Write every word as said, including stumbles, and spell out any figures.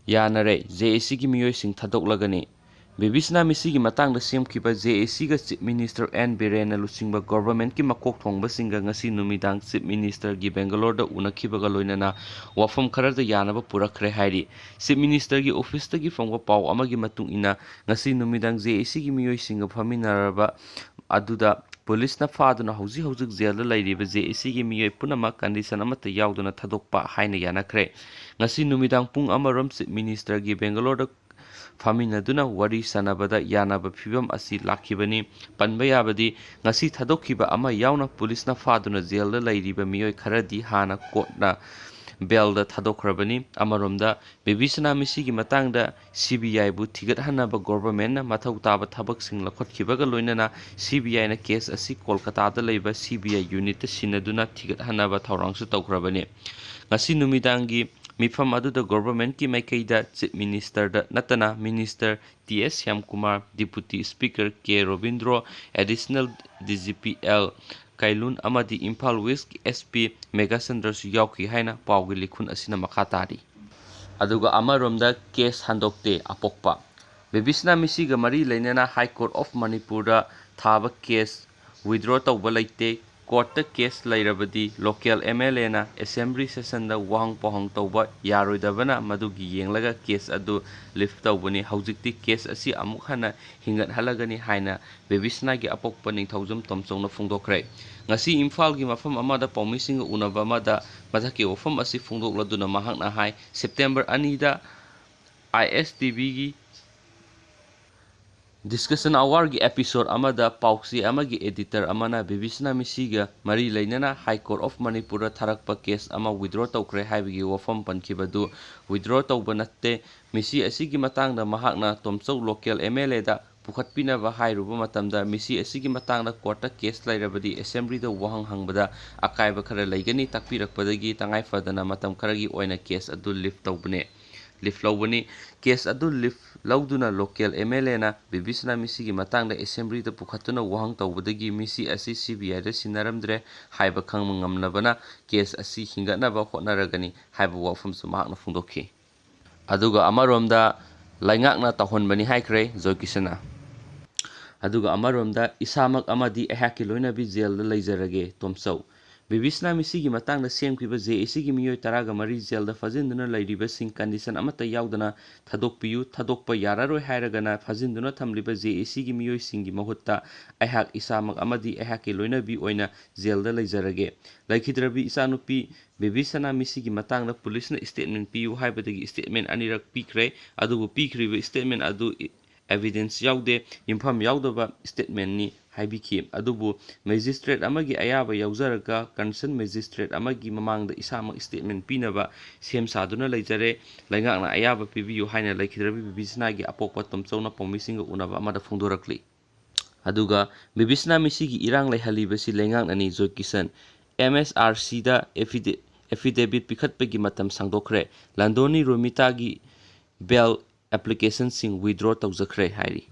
ꯌꯥꯅꯔꯦ, J ꯑꯦ ꯁꯤꯒꯤ ꯃꯤꯑꯣꯏꯁꯤꯡ ꯊꯥꯗꯣꯛꯂꯒꯅꯤ꯫ ꯕꯦꯕꯤꯁꯅꯥ ꯃꯤꯁꯤꯒꯤ ꯃꯇꯥꯡꯗ ꯁꯦꯝꯈꯤꯕ ꯖꯦ ꯑꯦ ꯁꯤꯒ ꯆꯤꯐ ꯃꯤꯅꯤꯁꯇꯔ ꯑꯦꯟ ꯕꯤꯔꯦꯟꯅ ꯂꯨꯆꯤꯡꯕ ꯒꯣꯚꯔꯟꯃꯦꯟꯠꯀꯤ ꯃꯀꯣꯛ ꯊꯣꯡꯕꯁꯤꯡꯒ ꯉꯁꯤ ꯅꯨꯃꯤꯗꯥꯡ ꯆꯤꯐ ꯃꯤꯅꯤꯁꯇꯔꯒꯤ ꯕꯦꯡꯒꯂꯣꯔꯗ ꯎꯅꯈꯤꯕꯒ ꯂꯣꯏꯅꯅ ꯋꯥꯐꯝ ꯈꯔꯗ ꯌꯥꯅꯕ ꯄꯨꯔꯛꯈ꯭ꯔꯦ ꯍꯥꯏꯔꯤ꯫ ꯆꯤꯐ ꯃꯤꯅꯤꯁꯇꯔꯒꯤ ꯑꯣꯐꯤꯁꯇꯒꯤ ꯐꯪꯕ ꯄꯥꯎ ꯑꯃꯒꯤ ꯃꯇꯨꯡ ꯏꯟꯅ, ꯉꯁꯤ ꯅꯨꯃꯤꯗꯥꯡ ꯖꯦ ꯑꯦ ꯁꯤꯒꯤ ꯃꯤꯑꯣꯏꯁꯤꯡꯒ ꯐꯝꯃꯤꯟꯅꯔꯕ ꯑꯗꯨꯗ ꯄꯨꯂꯤꯁꯅ ꯐꯥꯗꯨꯅ ꯍꯧꯖꯤꯛ ꯍꯧꯖꯤꯛ ꯖꯦꯜꯗ ꯂꯩꯔꯤꯕ ꯖꯦ ꯑꯦ ꯁꯤꯒꯤ ꯃꯤꯑꯣꯏ ꯄꯨꯝꯅꯃꯛ ꯀꯟꯗꯤꯁꯟ ꯑꯃꯠꯇ ꯌꯥꯎꯗꯅ ꯊꯥꯗꯣꯛꯄ ꯍꯥꯏꯅ ꯌꯥꯅꯈ꯭ꯔꯦ꯫ ꯉꯁꯤ ꯅꯨꯃꯤꯗꯥꯡ ꯄꯨꯡ ꯑꯃꯔꯣꯝ ꯆꯤꯐ ꯃꯤꯅꯤꯁꯇꯔꯒꯤ ꯕꯦꯡꯒꯂꯣꯔꯗ ꯐꯝꯃꯤꯟꯅꯗꯨꯅ ꯋꯥꯔꯤ ꯁꯥꯟꯅꯕꯗ ꯌꯥꯅꯕ ꯐꯤꯕꯝ ꯑꯁꯤ ꯂꯥꯛꯈꯤꯕꯅꯤ꯫ ꯄꯟꯕ ꯌꯥꯕꯗꯤ, ꯉꯁꯤ ꯊꯥꯗꯣꯛꯈꯤꯕ ꯑꯃ ꯌꯥꯎꯅ ꯄꯨꯂꯤꯁꯅ ꯐꯥꯗꯨꯅ ꯖꯦꯜꯗ ꯂꯩꯔꯤꯕ ꯃꯤꯑꯣꯏ ꯈꯔꯗꯤ ꯍꯥꯟꯅ ꯀꯣꯔꯠꯅ ꯕꯦꯜꯗ ꯊꯥꯗꯣꯛꯈ꯭ꯔꯕꯅꯤ꯫ ꯑꯃꯔꯣꯝꯗ, ꯕꯦꯕꯤꯁꯅꯥ ꯃꯤꯁꯤꯒꯤ ꯃꯇꯥꯡꯗ ꯁꯤ ꯕꯤ ꯑꯥꯏꯕꯨ ꯊꯤꯒꯠꯍꯟꯅꯕ ꯒꯣꯚꯔꯟꯃꯦꯟꯠꯅ ꯃꯊꯧ ꯇꯥꯕ ꯊꯕꯛꯁꯤꯡ ꯂꯧꯈꯠꯈꯤꯕꯒ ꯂꯣꯏꯅꯅ ꯁꯤ ꯕꯤ ꯑꯥꯏꯅ ꯀꯦꯁ ꯑꯁꯤ ꯀꯣꯜꯀꯇꯥꯗ ꯂꯩꯕ ꯁꯤ ꯕꯤ ꯑꯥꯏ ꯌꯨꯅꯤꯠꯇ ꯁꯤꯟꯅꯗꯨꯅ ꯊꯤꯒꯠꯍꯟꯅꯕ ꯊꯧꯔꯥꯡꯁꯨ ꯇꯧꯈ꯭ꯔꯕꯅꯤ꯫ ꯉꯁꯤ ꯅꯨꯃꯤꯗꯥꯡꯒꯤ ꯃꯤꯐꯝ ꯑꯗꯨꯗ ꯒꯣꯚꯔꯟꯃꯦꯟꯠꯀꯤ ꯃꯥꯏꯀꯩꯗ ꯆꯤꯐ ꯃꯤꯅꯤꯁꯇꯔꯗ ꯅꯠꯇꯅ ꯃꯤꯅꯤꯁꯇꯔ ꯇꯤ ꯑꯦꯁ ꯁ꯭ꯌꯥꯝꯀꯨꯃꯥꯔ, ꯗꯤꯄꯨꯇꯤ ꯁ꯭ꯄꯤꯀꯔ ꯀꯦ Robindro, additional D G P L ꯀꯩꯂꯨꯟ ꯑꯃꯗꯤ ꯏꯝꯐꯥꯜ ꯋꯦꯁ꯭ꯠꯀꯤ ꯑꯦꯁ ꯄꯤ ꯃꯦꯘꯥꯆꯟꯗ꯭ꯔꯁꯨ ꯌꯥꯎꯈꯤ ꯍꯥꯏꯅ ꯄꯥꯎꯒꯤ ꯂꯤꯈꯨꯟ ꯑꯁꯤꯅ ꯃꯈꯥ ꯇꯥꯔꯤ꯫ ꯑꯗꯨꯒ ꯑꯃꯔꯣꯝꯗ ꯀꯦꯁ ꯍꯟꯗꯣꯛꯇꯦ ꯑꯄꯣꯛꯄ꯫ ꯕꯦꯕꯤꯁꯅꯥ ꯃꯤꯁꯤꯒ ꯃꯔꯤ ꯂꯩꯅꯅ ꯍꯥꯏ ꯀꯣꯔꯠ ꯑꯣꯐ ꯃꯅꯤꯄꯨꯔꯗ ꯊꯥꯕ ꯀꯦꯁ ꯋꯤꯗ꯭ꯔꯣ ꯇꯧꯕ ꯂꯩꯇꯦ꯫ ꯀꯣꯔꯠꯇ ꯀꯦꯁ ꯂꯩꯔꯕꯗꯤ ꯂꯣꯀꯦꯜ ꯑꯦꯝ ꯑꯦꯜ ꯑꯦꯅ ꯑꯦꯁꯦꯝꯕ꯭ꯂꯤ ꯁꯦꯁꯟꯗ ꯋꯥꯍꯪ ꯄꯥꯎꯍꯪ ꯇꯧꯕ ꯌꯥꯔꯣꯏꯗꯕꯅ ꯃꯗꯨꯒꯤ ꯌꯦꯡꯂꯒ ꯀꯦꯁ ꯑꯗꯨ ꯂꯤꯐ ꯇꯧꯕꯅꯤ꯫ ꯍꯧꯖꯤꯛꯇꯤ ꯀꯦꯁ ꯑꯁꯤ ꯑꯃꯨꯛ ꯍꯟꯅ ꯍꯤꯡꯒꯠꯍꯜꯂꯒꯅꯤ ꯍꯥꯏꯅ ꯕꯦꯕꯤꯁꯅꯥꯒꯤ ꯑꯄꯣꯛꯄ ꯅꯤꯡꯊꯧꯖꯝ ꯇꯣꯝꯆꯧꯅ ꯐꯣꯡꯗꯣꯛꯈ꯭ꯔꯦ꯫ ꯉꯁꯤ ꯏꯝꯐꯥꯜꯒꯤ ꯃꯐꯝ ꯑꯃꯗ ꯄꯥꯎꯃꯤꯁꯤꯡꯒ ꯎꯅꯕ ꯑꯃꯗ ꯃꯊꯛꯀꯤ ꯋꯥꯐꯝ ꯑꯁꯤ ꯐꯣꯡꯗꯣꯛꯂꯗꯨꯅ ꯃꯍꯥꯛꯅ ꯍꯥꯏ, ꯁꯦꯞꯇꯦꯝꯕꯔ ꯑꯅꯤꯗ ꯑꯥꯏ ꯑꯦꯁ ꯇꯤ ꯚꯤꯒꯤ ꯗꯤꯁꯀꯁꯟ ꯑꯋꯥꯔꯒꯤ ꯑꯦꯄꯤꯁꯣꯗ ꯑꯃꯗ ꯄꯥꯎꯆꯦ ꯑꯃꯒꯤ ꯑꯦꯗꯤꯇꯔ ꯑꯃꯅ ꯕꯤꯕꯤꯁꯅꯥ ꯃꯤꯁꯤꯒ ꯃꯔꯤ ꯂꯩꯅꯅ ꯍꯥꯏ ꯀꯣꯔꯠ ꯑꯣꯐ ꯃꯅꯤꯄꯨꯔꯗ ꯊꯥꯔꯛꯄ ꯀꯦꯁ ꯑꯃ ꯋꯤꯗ꯭ꯔꯣ ꯇꯧꯈ꯭ꯔꯦ ꯍꯥꯏꯕꯒꯤ ꯋꯥꯐꯝ ꯄꯟꯈꯤꯕꯗꯨ ꯋꯤꯗ꯭ꯔꯣ ꯇꯧꯕ ꯅꯠꯇꯦ꯫ ꯃꯤꯁꯤ ꯑꯁꯤꯒꯤ ꯃꯇꯥꯡꯗ ꯃꯍꯥꯛꯅ ꯇꯣꯝꯆꯧ ꯂꯣꯀꯦꯜ ꯑꯦꯝ ꯑꯦꯜ ꯑꯦꯗ ꯄꯨꯈꯠꯄꯤꯅꯕ ꯍꯥꯏꯔꯨꯕ ꯃꯇꯝꯗ, ꯃꯤꯁꯤ ꯑꯁꯤꯒꯤ ꯃꯇꯥꯡꯗ ꯀꯣꯔꯠꯇ ꯀꯦꯁ ꯂꯩꯔꯕꯗꯤ ꯑꯦꯁꯦꯝꯕ꯭ꯂꯤꯗ ꯋꯥꯍꯪ ꯍꯪꯕꯗ ꯑꯀꯥꯏꯕ ꯈꯔ ꯂꯩꯒꯅꯤ ꯇꯥꯛꯄꯤꯔꯛꯄꯗꯒꯤ ꯇꯉꯥꯏ ꯐꯗꯅ ꯃꯇꯝ ꯈꯔꯒꯤ ꯑꯣꯏꯅ ꯀꯦꯁ ꯑꯗꯨ ꯂꯤꯐ ꯇꯧꯕꯅꯦ, ꯂꯤꯐ ꯂꯧꯕꯅꯤ꯫ ꯀꯦꯁ ꯑꯗꯨ ꯂꯤꯐ ꯂꯧꯗꯨꯅ ꯂꯣꯀꯦꯜ ꯑꯦꯝ ꯑꯦꯜ ꯑꯦꯅ ꯕꯤꯕꯤꯁꯅꯥ ꯃꯤꯁꯤꯒꯤ ꯃꯇꯥꯡꯗ ꯑꯦꯁꯦꯝꯕ꯭ꯂꯤꯗ ꯄꯨꯈꯠꯇꯨꯅ ꯋꯥꯍꯪ ꯇꯧꯕꯗꯒꯤ ꯃꯤꯁꯤ ꯑꯁꯤ ꯁꯤ ꯕꯤ ꯑꯥꯏꯗ ꯁꯤꯟꯅꯔꯝꯗ꯭ꯔꯦ ꯍꯥꯏꯕ ꯈꯪꯕ ꯉꯝꯂꯕꯅ ꯀꯦꯁ ꯑꯁꯤ ꯍꯤꯡꯒꯠꯅꯕ ꯍꯣꯠꯅꯔꯒꯅꯤ ꯍꯥꯏꯕ ꯋꯥꯐꯝꯁꯨ ꯃꯍꯥꯛꯅ ꯐꯣꯡꯗꯣꯛꯈꯤ꯫ ꯑꯗꯨꯒ ꯑꯃꯔꯣꯝꯗ ꯂꯩꯉꯥꯛꯅ ꯇꯧꯍꯟꯕꯅꯤ ꯍꯥꯏꯈ꯭ꯔꯦ ꯖꯣꯏꯀꯤꯁꯟꯅ꯫ ꯑꯗꯨꯒ ꯑꯃꯔꯣꯝꯗ ꯏꯁꯥꯃꯛ ꯑꯃꯗꯤ ꯑꯩꯍꯥꯛꯀꯤ ꯂꯣꯏꯅꯕꯤ ꯖꯦꯜꯗ ꯂꯩꯖꯔꯒꯦ, ꯇꯣꯝꯆꯧ꯫ ꯕꯤꯕꯤꯁꯅꯥ ꯃꯤꯁꯤꯒꯤ ꯃꯇꯥꯡꯗ ꯁꯦꯝꯈꯤꯕ ꯖꯦ ꯑꯦ ꯁꯤꯒꯤ ꯃꯤꯑꯣꯏ ꯇꯔꯥꯒ ꯃꯔꯤ ꯖꯦꯜꯗ ꯐꯥꯖꯤꯟꯗꯨꯅ ꯂꯩꯔꯤꯕꯁꯤꯡ ꯀꯟꯗꯤꯁꯟ ꯑꯃꯠꯇ ꯌꯥꯎꯗꯅ ꯊꯥꯗꯣꯛꯄꯤꯌꯨ, ꯊꯥꯗꯣꯛꯄ ꯌꯥꯔꯔꯣꯏ ꯍꯥꯏꯔꯒꯅ ꯐꯥꯖꯤꯟꯗꯨꯅ ꯊꯝꯂꯤꯕ ꯖꯦ ꯑꯦ ꯁꯤꯒꯤ ꯃꯤꯑꯣꯏꯁꯤꯡꯒꯤ ꯃꯍꯨꯠꯇ ꯑꯩꯍꯥꯛ ꯏꯁꯥꯃꯛ ꯑꯃꯗꯤ ꯑꯩꯍꯥꯛꯀꯤ ꯂꯣꯏꯅꯕꯤ ꯑꯣꯏꯅ ꯖꯦꯜꯗ ꯂꯩꯖꯔꯒꯦ꯫ ꯂꯩꯈꯤꯗ꯭ꯔꯕꯤ ꯏꯆꯥꯅꯨꯄꯤ ꯕꯦꯕꯤꯁꯅꯥ ꯃꯤꯁꯤꯒꯤ ꯃꯇꯥꯡꯗ ꯄꯨꯂꯤꯁꯅ ꯁ꯭ꯇꯦꯠꯃꯦꯟ ꯄꯤꯌꯨ ꯍꯥꯏꯕꯗꯒꯤ ꯁ꯭ꯇꯦꯠꯃꯦꯟ ꯑꯅꯤꯔꯛ ꯄꯤꯈ꯭ꯔꯦ꯫ ꯑꯗꯨꯕꯨ ꯄꯤꯈ꯭ꯔꯤꯕ ꯁ꯭ꯇꯦꯠꯃꯦꯟ ꯑꯗꯨ ꯑꯦꯚꯤꯗꯦꯟꯁ ꯌꯥꯎꯗꯦ, ꯌꯨꯝꯐꯝ ꯌꯥꯎꯗꯕ ꯁ꯭ꯇꯦꯠꯃꯦꯟꯅꯤ ꯍꯥꯏꯕꯤꯈꯤ꯫ ꯑꯗꯨꯕꯨ ꯃꯦꯖꯤꯁꯇ꯭ꯔꯦꯠ ꯑꯃꯒꯤ ꯑꯌꯥꯕ ꯌꯥꯎꯖꯔꯒ ꯀꯟꯁꯔꯟ ꯃꯦꯖꯤꯁꯇ꯭ꯔꯦꯠ ꯑꯃꯒꯤ ꯃꯃꯥꯡꯗ ꯏꯁꯥꯃꯛ ꯁ꯭ꯇꯦꯠꯃꯦꯟ ꯄꯤꯅꯕ ꯁꯦꯝ ꯁꯥꯗꯨꯅ ꯂꯩꯖꯔꯦ꯫ ꯂꯩꯉꯥꯛꯅ ꯑꯌꯥꯕ ꯄꯤꯕꯤꯌꯨ ꯍꯥꯏꯅ ꯂꯩꯈꯤꯗ꯭ꯔꯕꯤ ꯕꯤꯕꯤꯁꯅꯥꯒꯤ ꯑꯄꯣꯛꯄ ꯇꯣꯝꯆꯧꯅ ꯄꯥꯎꯃꯤꯁꯤꯡꯒ ꯎꯅꯕ ꯑꯃꯗ ꯐꯣꯡꯗꯣꯔꯛꯂꯤ꯫ ꯑꯗꯨꯒ ꯕꯤꯕꯤꯁꯅꯥ ꯃꯤꯁꯤꯒꯤ ꯏꯔꯥꯡ ꯂꯩꯍꯜꯂꯤꯕꯁꯤ ꯂꯩꯉꯥꯛꯅꯅꯤ꯫ ꯖꯣꯏ ꯀꯤꯁꯟ꯫ ꯑꯦꯝ ꯑꯦꯁ ꯑꯥꯔ ꯁꯤꯗ ꯑꯦꯐꯤꯗꯦ-, ꯑꯦꯐꯤꯗꯦꯕꯤꯠ ꯄꯤꯈꯠꯄꯒꯤ ꯃꯇꯝ ꯁꯥꯡꯗꯣꯛꯈ꯭ꯔꯦ꯫ ꯂꯥꯟꯗꯣꯅꯤ ꯔꯣꯃꯤꯇꯥꯒꯤ ꯕꯦꯜ ꯑꯦꯄ꯭ꯂꯤꯀꯦꯁꯟꯁꯤꯡ ꯋꯤꯗ꯭ꯔꯣ ꯇꯧꯖꯈ꯭ꯔꯦ ꯍꯥꯏꯔꯤ꯫